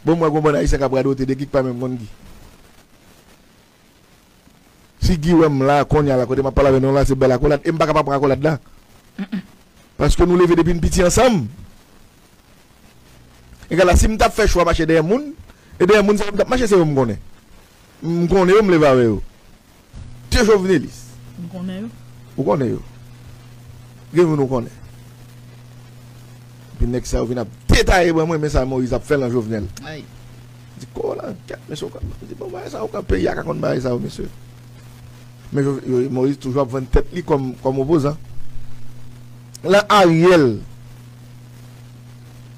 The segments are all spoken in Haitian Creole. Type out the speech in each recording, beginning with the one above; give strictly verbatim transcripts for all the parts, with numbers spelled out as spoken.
Bon, mwen, gon bann Ayisyen k ap radote de Guy k pa menm konn Guy. Si Guy wè m la, kounye a la, kote m ap pale avè nou la, se bèl akolad. E m pa ka pa pran akolad la. Paske nou leve depi n piti ansanm. Egal la, si m t ap fè chwa mache dèyè moun, e dèyè moun sa yo m t ap mache, se yo m konnen. M konnen yo, m leve avè yo. De Jovenelis. M konnen yo. Ou konnen yo. Gen moun ou konnen. Epi nèg sa yo vin ap detaye ban mwen, men sa Moïse ap fè lan Jovenel. Ay. Di, ko la, kèt, mesye, ou ka, di, bon, bagay sa yo, ka peyi a ka konn bagay sa yo, mesye. Men Jove- yo- Moïse toujou ap vann tèt li kòm, kòm opozan. Lan Ariel.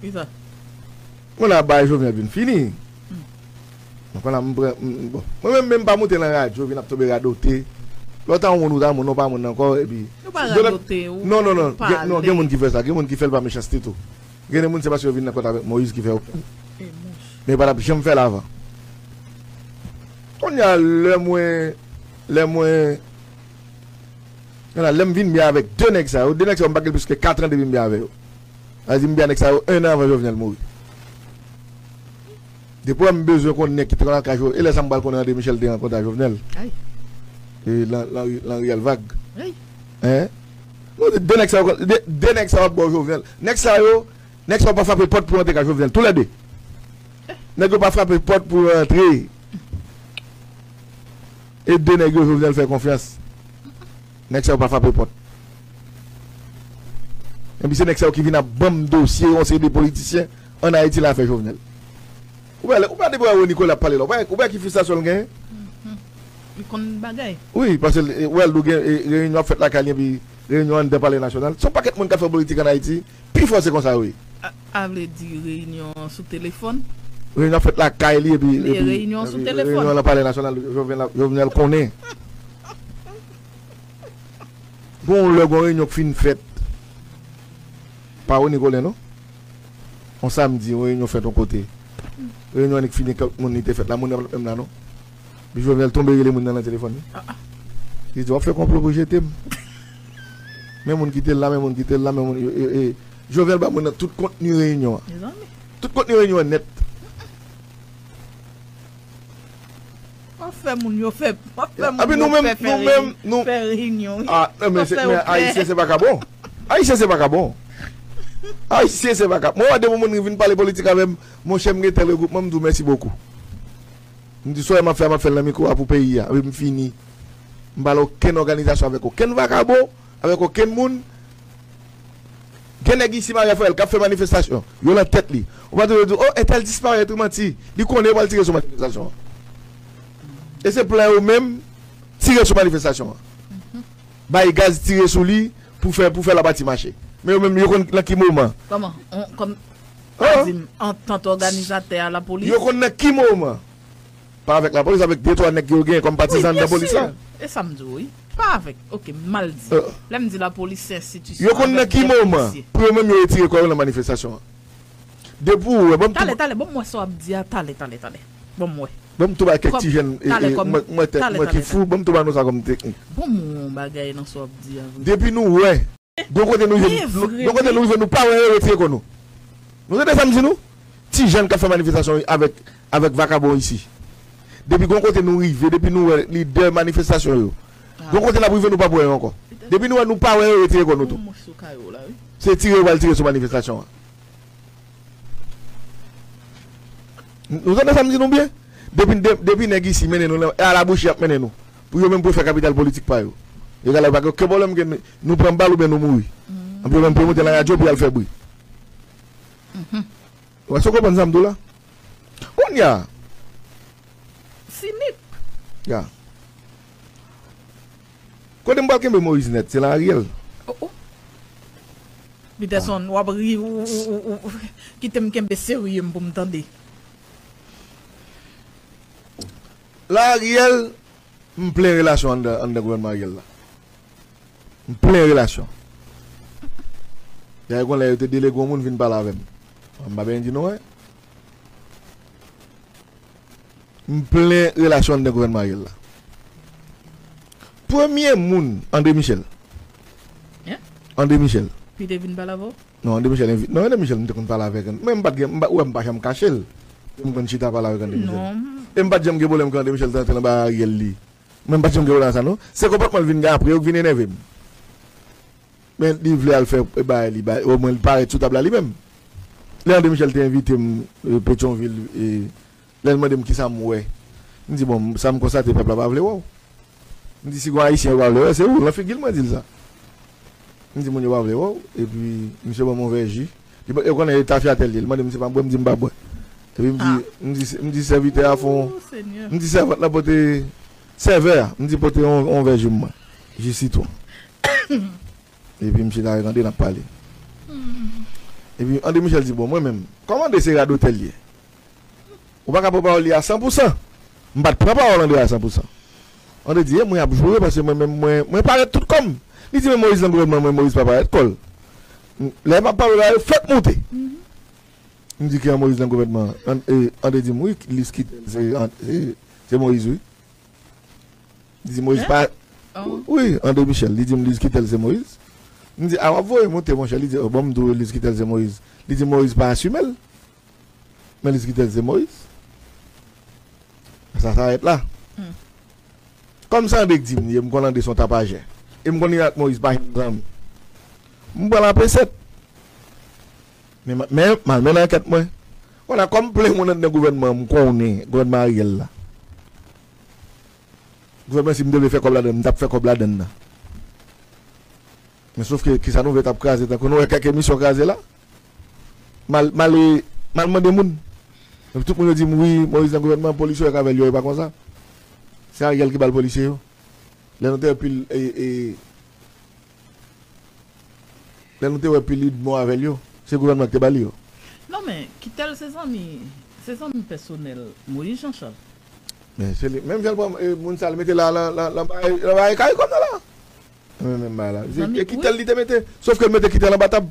Ki sa? Mwen la bay Jovenel vin fini. Mwen konn ap m pran, m- bon. Mwen menm, menm pa monte lan radyo, vin ap tonbe radote. Lè w ta yon moun, ou ta moun, non pa moun ankò, epi. Nou pa radote, ou Non, non, non, gen, non, gen moun ki fè sa, gen moun ki fè l pa mechanste tou. Gen de moun, se paske yo vin nan kont avèk Moïse ki fè yo kou. Men yo pa t ap janm fè l avan. Kounye a, lè mwen, lè mwen, Kounye a, lè m vin byen avèk de nèg sa yo, de nèg sa yo, m pa gen plis ke kat an depi m byen avè yo. Sa vle di m byen ak nèg sa yo en an avan Jovenel mouri. Depi w wè m bezwen konn nèg ki te konn al kay Jovenel, e lè sa m pral konnen André Michel te rankontre ak Jovenel. Ay. E lan, lan, lan Riyèl Vag. Ay. Hein? Non, de, de nèg sa yo, de, de nèg sa yo ap bò Jovenel. Nèg sa yo, nèg sa yo pa frape pòt pou antre kay Jovenel. Toulède. Nèg yo pa frape pòt pou yo antre. E de nèg yo Jovenel fè konfyans. Nèg sa yo pa frape pòt. Epi se nèg sa yo ki vin ap ban m dosye yon seri de politisyen ann Ayiti la afè Jovenel. Ou pa, ou pa depi wè Rony Colin ap pale la. Ou pa, ou pa ki fristrasyon l genyen? Li konn bagay. Wi, paske l, e, wè l gen, e, reyinyon ap fèt lakay li, epi reyinyon anndan Palè Nasyonal. Se yon pakèt moun k ap fè politik ann Ayiti. Pi fò se konsa yo ye. A, a vle di reyinyon an sou telefòn? Reyinyon ap fèt lakay li, epi, epi reyinyon sou telefòn. Reyinyon lan Palè Nasyonal, Jovenel, Jovenel konnen. Gon lè, gon reyinyon k fin fèt. Pa Rony Colin, non. On samdi, yon reyinyon fèt yon kote. Reyinyon an nik fini, kèk moun li te fèt la, moun nan pa t menm la, non. Epi Jovenel tonbe rele moun nan nan telefòn li. Li di, w ap fè konplo pou jete m. Men moun ki te la, men moun ki te la, men moun, e, e, e, Jovenel ba moun nan tout kontni reyinyon an. Mezanmi. Tout kontni reyinyon an nèt. W ap fè moun yo fè, w ap fè moun yo fè, fè reyinyon, wi. Ah, non, men se, men Ayisyen se vakabon. Ayisyen se vakabon. Ayisyen se vakabon. Mwen wè depi moun vin pale politik avè m, monchè, m gen tèl regroupman, m di w mèsi bokou. M di, sa m ap fè, m ap fè l nan mikwo a pou peyi a. Epi m fini. M pa nan okenn òganizasyon avèk okenn vakabon, avèk okenn moun. Gen nèg isi, Maria Forel, k ap fè manifestasyon. Yo nan tèt li. Ou pa tande yo di, oh, entèl disparèt, wi, manti. Li konnen yo pral tire sou manifestasyon an. E se plan yo menm, tire sou manifestasyon an. Bay gaz, tire sou li, pou fè, pou fè lapati mache. Men yo menm, yo konn nan ki moman. Kòman? On, kòm, pa di m, antant òganizatè a lapolis? Yo konn nan ki moman. Pa avèk lapolis, avèk de twa nèg ke yo genyen kòm patizan anndan polis la. E sa m di w, wi. Pa avèk, oke, m mal di. Lè m di lapolis, se enstitisyon avèk de polisye. Yo konn nan ki moman pou yo menm yo retire kò yo nan manifestasyon an. Depi w wè, ban m tou. Talè, talè, ban m wè sa w ap di a, talè, talè, talè. Ban m wè. Ban m tou ba kèk ti jèn, e, e, mwen, mwen tèt mwen ki fou, ban m tou ba nou sa kòm teknik. Ban m yon bagay nan sa w ap di a, vre. Depi nou wè, gon kote nou rive, nou, gon kote nou rive, nou pa wè yo retire kò nou. Nou tande sa m di nou? Ti jèn k ap fè manifestasyon avèk, avèk vakabon isi. Depi gon kote nou rive, depi nou wè lidè manifestasyon yo, gon kote n ap rive, nou p ap wè yo ankò. Depi nou wè nou pa wè yo, retire kò nou tou. Se tire yo pral tire sou manifestasyon an. Nou tande sa m di nou byen? Depi, de- depi nèg isi mennen nou, e alabouchi y ap mennen nou. Pou yo menm pou yo fè kapital politik pa yo. Yo ka la, pa gen okenn pwoblèm ke nou, nou pran bal oubyen nou mouri. Anpi yo menm pou yo monte nan radyo pou y al fè bri. Ou wè, sa w konprann sa m di w la? Kounye a. Sinik. Ya. Kote m pral kenbe Moïse nèt, se lan Ariel. Oh, oh. Peterson, w ap ri, ou, ou, ou, ou, kite m kenbe serye m pou m tande. Lan Ariel, m plen relasyon anndan, anndan gouvènman Ariel la. M plen relasyon. Dayè, gon lè yo te delege yon moun vin pale avè m. M pa byen di non, wi. M plen relasyon anndan gouvènman Ariel la. Premye moun, André Michel. Hein? André Michel. Li te vin pale avè w? Non, André Michel envi-, non, André Michel, m te konn pale avèk l. Men m pa t gen, m pa, ou wè m pa janm kache l. M konn chita pale avèk André Michel. E m pa t janm gen pwoblèm ke André Michel te antre nan bagay Ariel li. Mwen m pa t janm gen pwoblèm ak sa non. Se konpòtman l vin gen apre yo k vin enève m. Men li vle al fè bagay li, omwen li parèt sou tab la li menm. Lè André Michel te envite m Petyonvil, lè l mande m kisa m wè, m di bon, sa m konstate pèp la pa vle wè w. M di si gon ayisyen yo pa vle wè se ou, nan figi l mwen di l sa. M di moun yo pa vle wè w, epi misye ban m yon vè ji. Li pa, yo konnen e tafyatè l ye, li mande m si m ap bwè, m di m pa bwè. Epi m di, m di, m di sèvitè a fè yon, m di sèvant la pote, sèvè a, m di pote yon, yon vè ji pou mwen, ji sitwon. Epi misye ta rande n ap pale. Epi André Michel di bon, mwen menm, kòm André se radotè l ye, ou pa ka pran pawòl li a san pou san. M pa t pran pawòl André a san pou san. André di e mwen ap joure paske mwen menm mwen, mwen parèt tout kò m. Li di men Moïse nan gouvènman mwen, Moïse pa parèt kò l. Lè m ap pale la yo fèk moute. M di ki an Moïse nan gouvènman an? André di m wi, Lise Kittel se, se Moïse wi. Li di Moïse pa. Wi, André Michel, li di m Lise Kittel se Moïse. M di a w ap voye moute monchè, li di o bon m di w Lise Kittel se Moïse. Li di Moïse pa asime l. Men Lise Kittel se Moïse. Sa sa rèt la. Kòm sa André k di m ye, m konn André se yon tapajè. E m konn li ak Moïse pa janm zanmi. M pran l an pesèt. Men m al mennen ankèt mwen. Kounye a kòm plen moun anndan gouvènman an m konnen, gouvènman Ariel la. Gouvènman si m te vle fè kòb ladann, m t ap fè kòb ladann nan. Men sof ke kisa nou vle t ap kraze tankou nou wè kèk emisyon kraze la. M al, m al, m al mande moun. Epi tout moun yo di m wi, Moïse nan gouvènman, polis yo wè k avè l yo, e pa konsa. Se Ariel ki ba l polisye yo. Lè nou te wè pil e, e, Lè nou te wè pil idmo avè l yo, se gouvènman ki te ba li yo. Non men, Kittel se zanmi, se zanmi pèsonèl Moïse Jean Charles. Men se li menm jan l pran moun sa l mete la nan bagay karikom nan la. Menm bagay la. Se Kittel li te mete, sof ke l mete Kittel anba tab.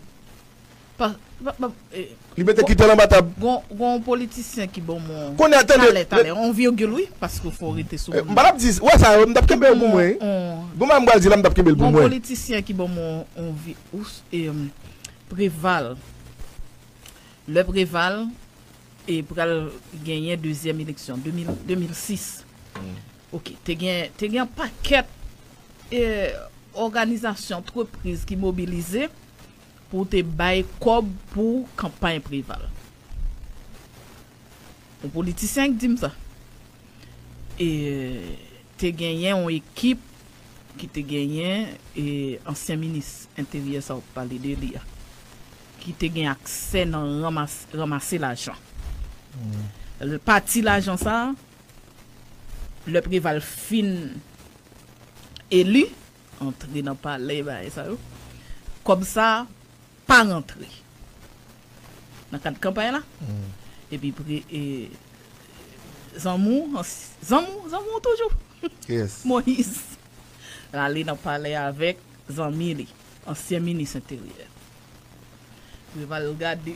Pa, pa, pa, e, Li mete Kittel anba tab. Gon, gon politisyen ki ban mwen. Kounye a, tande. Talè, talè, on virgil, wi, paske fò w rete sou moun. M pa t ap di, wè sa, m t ap kenbe l pou mwen. Gon bagay m pral di la, m t ap kenbe l pou mwen. Gon politisyen ki ban mwen on vi, ous, e, Preval. Lè Preval, e, pral genyen dezyèm eleksyon, de mil, de mil sis. Ok, te gen, te gen pakèt, e, òganizasyon, antrepriz ki mobilize pou te bay kòb pou kanpay Preval. Yon politisyen ki di m sa. E te genyen yon ekip ki te genyen e ansyen minis enteryè sa w ap pale de li a, ki te gen aksè nan ranmas, ranmase lajan. L-, pati lajan sa a, lè Preval fin eli, antre nan palè, bagay sa yo, kòb sa a pa rantre nan kad kanpay la. Epi pre, e, zanmi w, ans-, zanmi w, zanmi w toujou. Moïse. L ale nan palè avèk zanmi li, ansyen minis enteryè. Preval gade,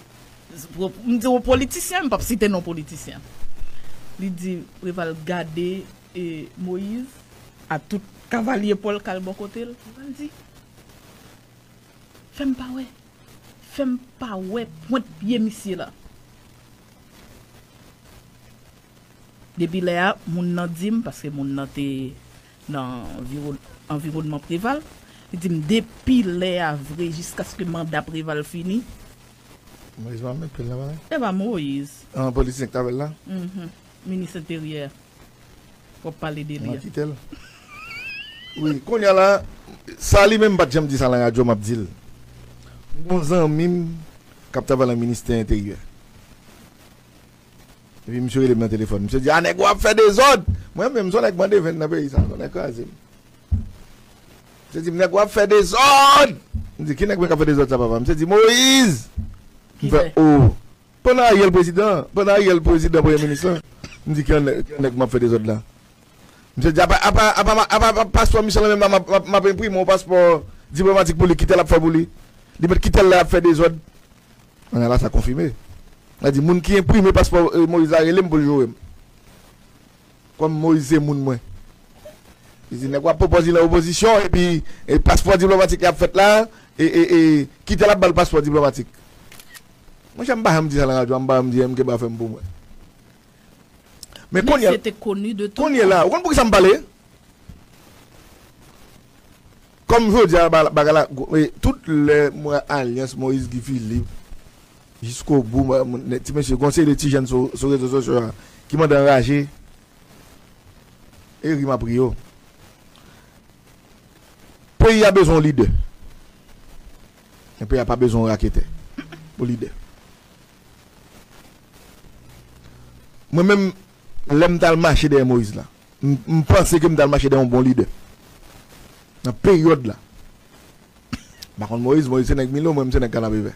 m di w politisyen, m p ap site non politisyen. Li di, Preval gade, e, Moïse, a tout kavalye pòl k al bò kote l. Preval di, fè m pa wè, fè m pa wè pwent pye misye la. Depi lè a, moun nan di m, paske moun nan te nan anviwòn-, anviwònman Preval, li di m depi lè a vre jiskaske manda Preval fini. Moïse pa met pye l nan palè? E pa Moïse. An politisyen k t avè l la? Mhm. Minis enteryè. W ap pale de li a. Mwen kite l. Wi, kounye a la, sa li menm m pa t janm di sa nan radyo, m ap di l. M gon zanmi m k ap travay nan ministè enteryè. Epi misye rele m nan telefòn. Misye di, a nèg w ap fè dezòd! Mwen menm, se yon nèg mande venn nan peyi sa, se yon nèg kraze m. Misye di m, nèg w ap fè dezòd! M di, ki nèg mwen k ap fè dezòd sa, papa? Misye di, Moïse! M fè, o! Pandan Ariel prezidan, pandan Ariel prezidan, premye minis lan, m di, ki nèg, ki nèg m ap fè dezòd la? Misye di, apa, apa, apa, apa, apa paspò misye lan menm la, m ap, m ap, m ap enprime yon paspò diplomatik pou li, ki tèl ap fè pou li? Li met ki tèl la ap fè dezòd. Kounye a la, sa konfime. Sa di, moun ki enprime paspò, e, Moïse la rele m pou l joure m. Kòm Moïse se moun mwen. Li di, nèg w ap pwopòze nan opozisyon, epi, e, paspò diplomatik li ap fèt la, e, e, e, ki tèl ap ba l paspò diplomatik. Monchè, m pa janm di sa nan radyo a, m pa janm di M K ba fè m pou mwen. Men Monsieur kounye a, était connu de tout le kounye a monde. la, ou konn poukisa m pale? Kòm jodi a, ba- bagay la, gwo- e, tout lè mwen alyans Moïse Guy Philippe, jiskobou, mwen- mwen- ti mesye, gon seri de ti jèn sou sou rezo sosyo a ki mande anraje, e ri m ap ri yo. Peyi a bezwen yon lidè. Men peyi a pa bezwen yon raketè pou lidè. Mwen menm, lè m t al mache dèyè Moïse la, m m panse ke m t al mache dèyè yon bon lidè. Nan peryòd la. M pa konn Moïse, Moïse se nèg Milo, mwen m se nèg Kanapevè.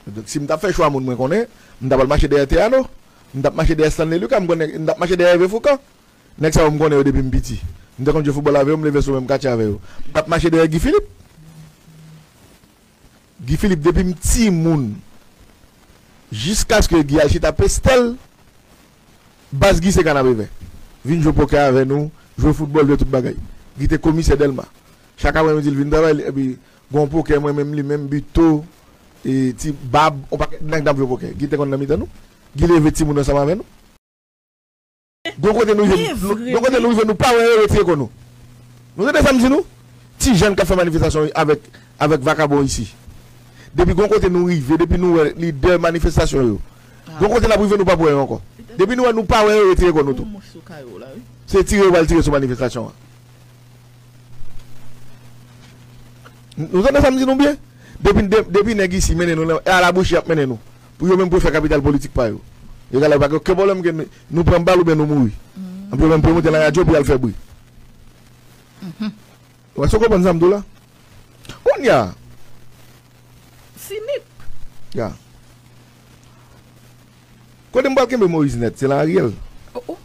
Donk, si m t ap fè chwa moun mwen konnen, m t ap al mache dèyè Théano, m t ap mache dèyè Stanley Lucas, m konnen, m t ap mache dèyè Hervé Foucan. Nèg sa yo m konnen yo depi m piti. M te konn jwe foutbòl avè yo, m leve sou menm katye avè yo. M t ap mache dèyè Guy Philippe. Guy Philippe depi m timoun. Jiskaske Guy al chita Pestèl, baz Guy se Kanapevè. Vin jwe pokè avè nou, jwe foutbòl, jwe tout bagay. Guy te komisè Dèlma. Chak aprèmidi, l vin travay, epi gon pokè, mwen menm, li menm, Bito, e, ti Bab, on pakèt nèg n ap jwe pokè. Guy te konn nan mitan nou. Guy leve timoun ansanm avè nou. Gon kote nou rive, Men nou- vre, gon kote wi. Nou rive, nou pa wè yo retire kò nou. Nou tande sa m di nou? Ti jèn k ap fè manifestasyon avèk, avèk vakabon isi. Depi gon kote nou rive, depi nou wè lidè manifestasyon yo. Gon kote n ap rive, nou p ap wè yo ankò. Depi nou wè nou pa wè yo, retire kò nou tou. Yon mouch sou kay ou la, wi. Se tire yo pral tire sou manifestasyon an. Nou tande sa m di nou byen? Depi, de- depi nèg isi mennen nou, e alabouchi y ap mennen nou. Pou yo menm pou yo fè kapital politik pa yo. Yo ka la pa gen okenn pwoblèm ke nou, nou pran bal oubyen nou mouri. Anpi yo menm pou yo monte nan radyo pou y al fè bri. Ou wè, se w konprann sa m di w la? Kounye a, Sinik. Ya. Kote m pral kenbe Moïse nèt, se la Ariel. Oh, oh.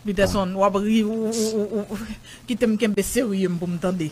Peterson, w ap ri, ou, ou, ou, ou, kite m kenbe serye m pou m tande.